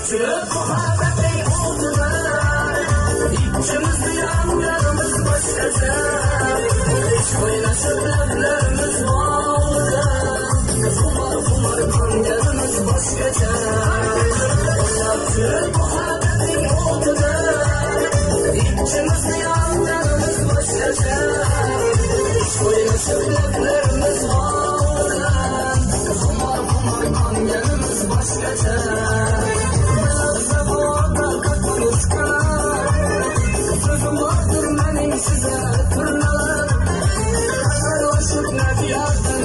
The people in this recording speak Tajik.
Tushib muhabbatning o'tida, ikkimizni yonganimiz boshqacha. Ishq o'ynashib lablarimiz bog'ida, xumor xumor qonganimiz boshqacha. O'ynab tushib muhabbatning o'tida, ikkimizni yonganimiz boshqacha. Ishq o'ynashib lablarimiz bog'ida, xumor xumor qonganimiz boshqacha. Sözüm vardır benim size turnalar. Sarhoşluk ne diyardan.